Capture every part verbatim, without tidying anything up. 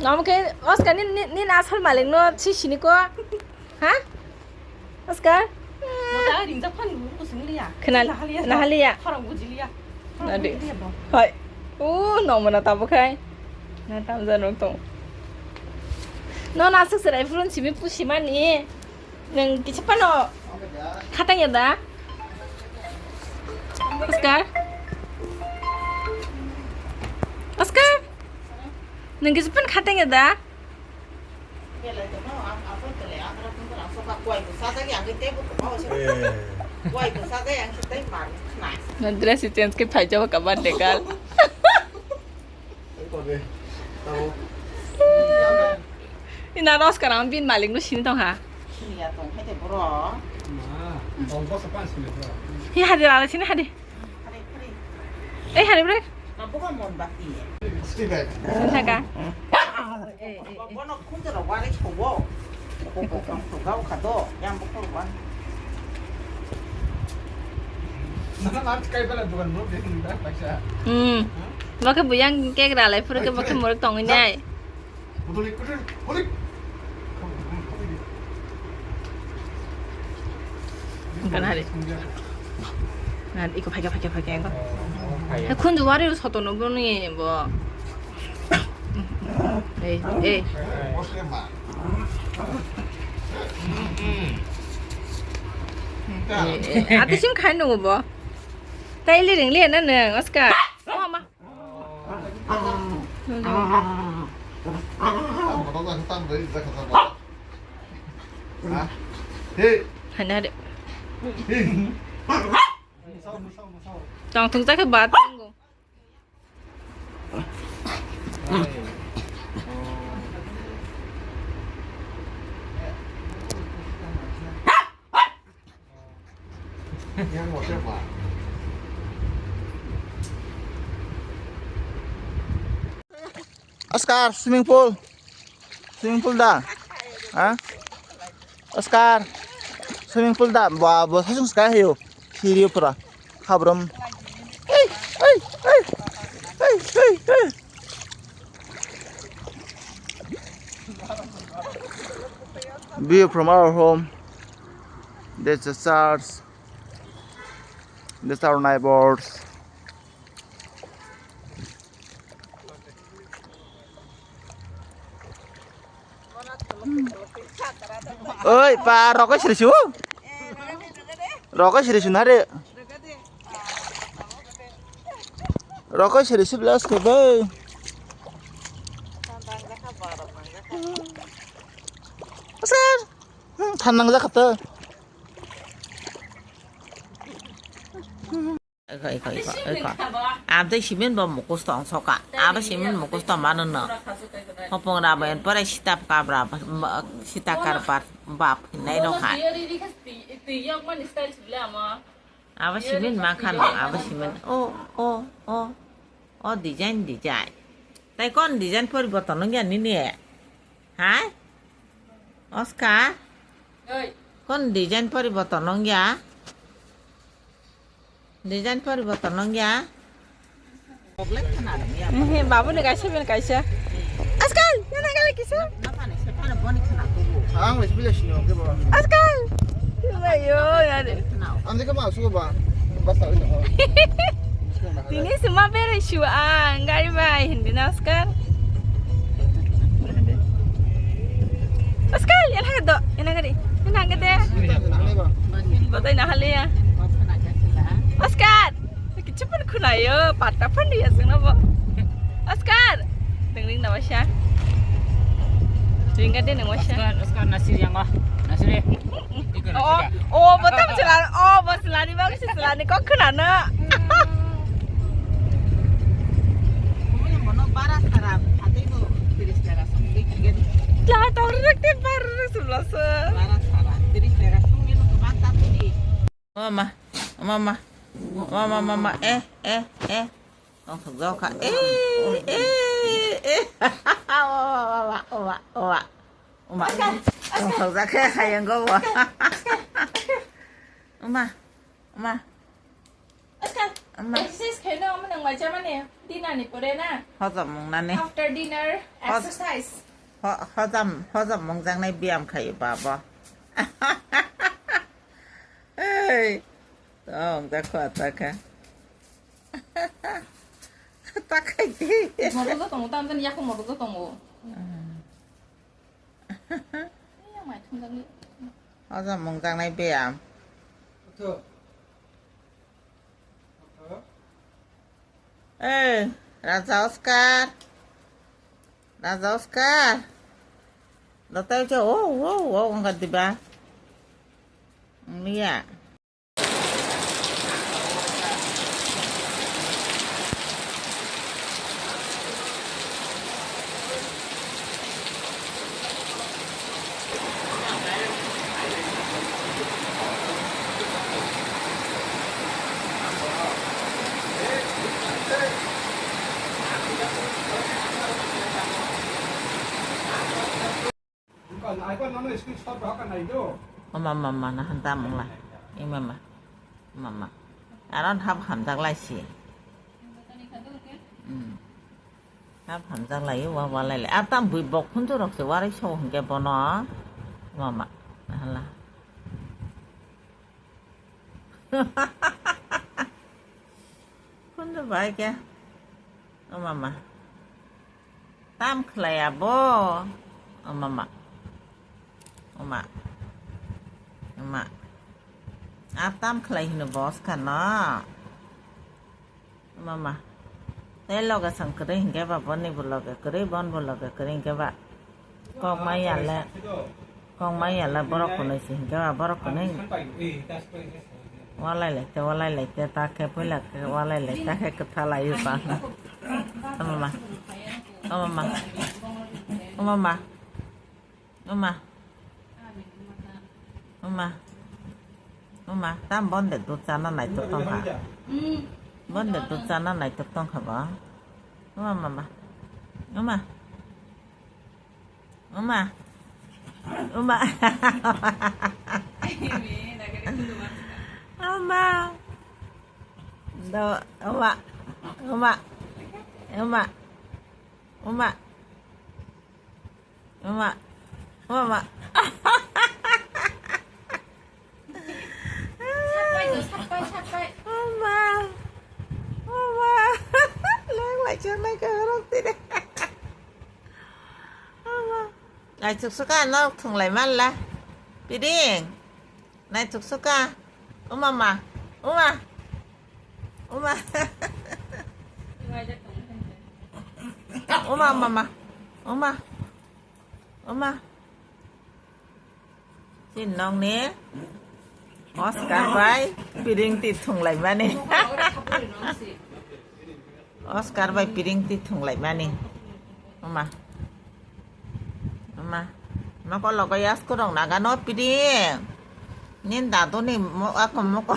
Namo khe Oscar ni, ni, ni asal malik no si sini ko. Ha? Oscar? Mota ringjak phan bo sing liya. Khna-, nahaliya. Nahaliya. Khorang bujiliya. Khorang Nadi. Bujiliya bo. Hoi. O, nongmana tabo khai. Na tamja rok tong. No nasuk serai phurun simi pusi mani. Nang kisa pano khatang ya da? Oscar? Oscar? Nang kisa pano khatang ya da? Na dress change khe phai jabo ka birthday girl. Ina Oscar ang bin malik no sini tong ha. Sini ya tong hai de bro. Ma, tong bosa pan sini bro. Hi hadi lala sini hadi. Hari hari. Eh hadi bre. Na bukan mon bakti ya. Sini ka. Eh, eh, eh. Bono khunjoro wari sobo. Kokong sogao kado, yang bokol wan. Nana art kai bela bukan bro, bikin dah paksa. Hmm. Bo khe buyang kek ralai phuru khe bo khe morok tongwi nai. Butulik, butulik, butulik. Bukan hari. Nah, iko phaikha, phaikha, phaikha, iko. Hai, khunju wari sotono boni bo. Ei, ei. Ei, ei. Ati sim khai nungo bo. Tai li ring li na nung, Oscar. Oh, ma. Hana de. Tong thung ta khe bat. Oscar, swimming pool. Swimming pool da? Ha? Oscar, swimming pool da? Ba, bo sasung sky hayo. Siri pura. Habram. Hey, hey, hey. Hey, hey, hey. View from our home. There's a church. There's our neighbors. Oi, pa, rokoi siri su. Rokoi siri su nare. Rokoi siri su blas ke bai. Sir. Hmm, than nang jakha to. Eko, eko, eko, eko. Abdai simen bo mukus tong soka. Abo simen mukus tong mano no. Hopong rabayan pore sitap kabra, sita karbar bap hinai no kha. Abo simen ma kha no, abo simen. O, o, o. O design, design. Tai kon design poriborton nong ya nini? Hai? Oscar? Oi. Kon design poriborton nong ya? Design poriborton nong ya? He, babu ni kaisa, ben kaisa. Askal, nana gale kisa? Ang wis bila sini oke ba. Askal. Ayo, ya de. Ang de kama suka ba. Basta ini. Tini semua beres shu ang gari bai hindi na Askal. Oscar, ya lagi do, ya lagi di, ya lagi deh. Botai nahali ya. Oscar, kichu pun kunayo, pata pun dia sing nabo. Oscar, dengling nama sya. Ringga deh nama sya. Oscar, Oscar nasir yang wah, nasir deh. Oh, oh, bo tam selani, oh, bo selani, bagus selani, kok khuna na? Lah, tong rek te bar rek sebelah se. Mama, mama, mama, mama, eh, eh, eh. Tongthokjak kha. Eh, eh, eh. Owa, owa, owa, owa. Oma. Tongthokjak khe hayang go bo. Oma. Oma. Oma. Exercise khaino omo nang mai chamani. Dinner ni pore na? Hojom mung nani. After dinner, hoj-, exercise. Ho-, hojom, hojom mung jang nai biyam khayo babo. Ei, tong da khwa ta kha. Ta khai di. Modo da tongo, tam jan yak modo da tongo. Hmm. Hojom mung jang nai biyam. Eh, Raja Oscar. Raja Oscar. Datai jo, oh, oh, oh, angkat di ba. Iya. Mama, mama, nahan tamung la. Mama, mama. Aron hap hamjak lai si. Hmm. Hap hamjak lai, wa, wa lai lai. Ar tam bui bok phunju rok se warai so hingke bono. Mama, nahan la. Phunju bai ke. O mama. Tam khlai abo. O mama. O ma. O ma. Ar tam khlai hino boss kha no. Mama. Tei loge sang kwrwi hinkhe ba, boni bo loge kwrwi, bon bo loge kwrwi hinkhe ba. Kok mai ya le, kok mai ya le borok kunui si hinkhe ba, borok kunui. Walai lai te, walai lai te, ta khe puila khe walai lai, ta khe kwtha lai o ba. O mama. O mama. O mama. Uma. Uma. Uma, tam bonde dud chana naitok tongkha. Bonde dud chana naitok tongkha bo. Uma, mama. Uma. Uma. Uma. Uma. Do, uma. Uma. Uma. Uma. Mama, mama. Sapai do, sapai, sapai. Mama, mama. Leng lai chang nai ka rong tine. Mama. Lai chuk suka no thung lai man la. Piding. Nai thuk suka. Uma ma. Uma. Uma. Uma, uma, ma. Uma. Uma. Sin nong ni. Oscar bai piring ti thung lai mani. Oscar bai piring ti thung lai mani. Mama. Mama. Moko logo yas kurong naga no piring. Nin dadu ni mo-, ako moko.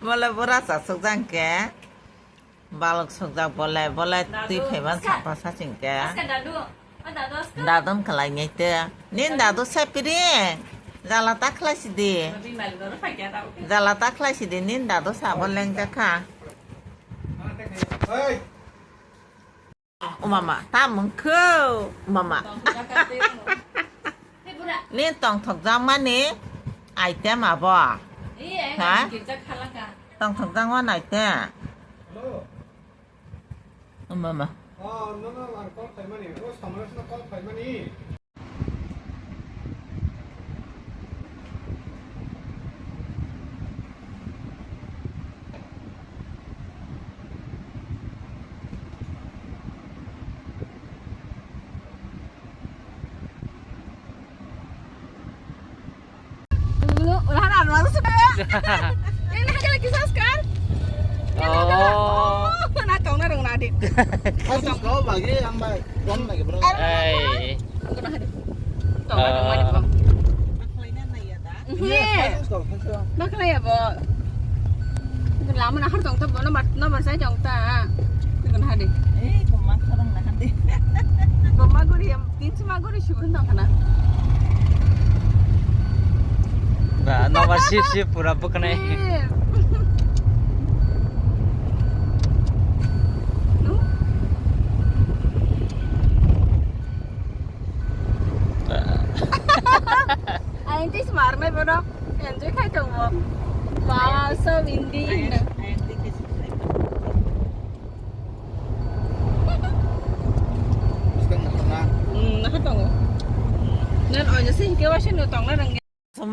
Mole bora sa suk jang ke. Balok suk jak bole, bole twi phaiban sapa sa ching ke. Dadun khlai ngai te. Nin dadu se piring. Jala ta khlai sidi. Jala ta khlai sidi nin dadu sabo lengjakha. O mama, ta mung kho, mama. Ni tongthok jakmani item abo. Ha? Tongthok jakmani item. O mama. Ulah ada orang suka. Yang nak jalan kisah sekarang. Oh, nak tahu nak orang adik. Kasus kau bagi yang baik. Don lagi bro. Hey. Tong ada mana bang? Iya. Makhlai ya bo. Lama nahar tong ta bo, nomor nomor saya tong ta. Ngon hadi. Eh, kemang sarang nahan deh. Boma guri yang tin cuma guri sih nong kana. Ba, nomor sip sip pura bukne. Iya. Enjoy smarnai bono. Enjoy khai tongo. Wow, so windy. Hmm, naka tongo. Nan ojo se hingke wa se no tongna nang.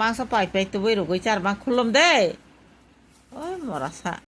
Mangsa pai pai tubui rugui char bang khulum de. Oi morasa.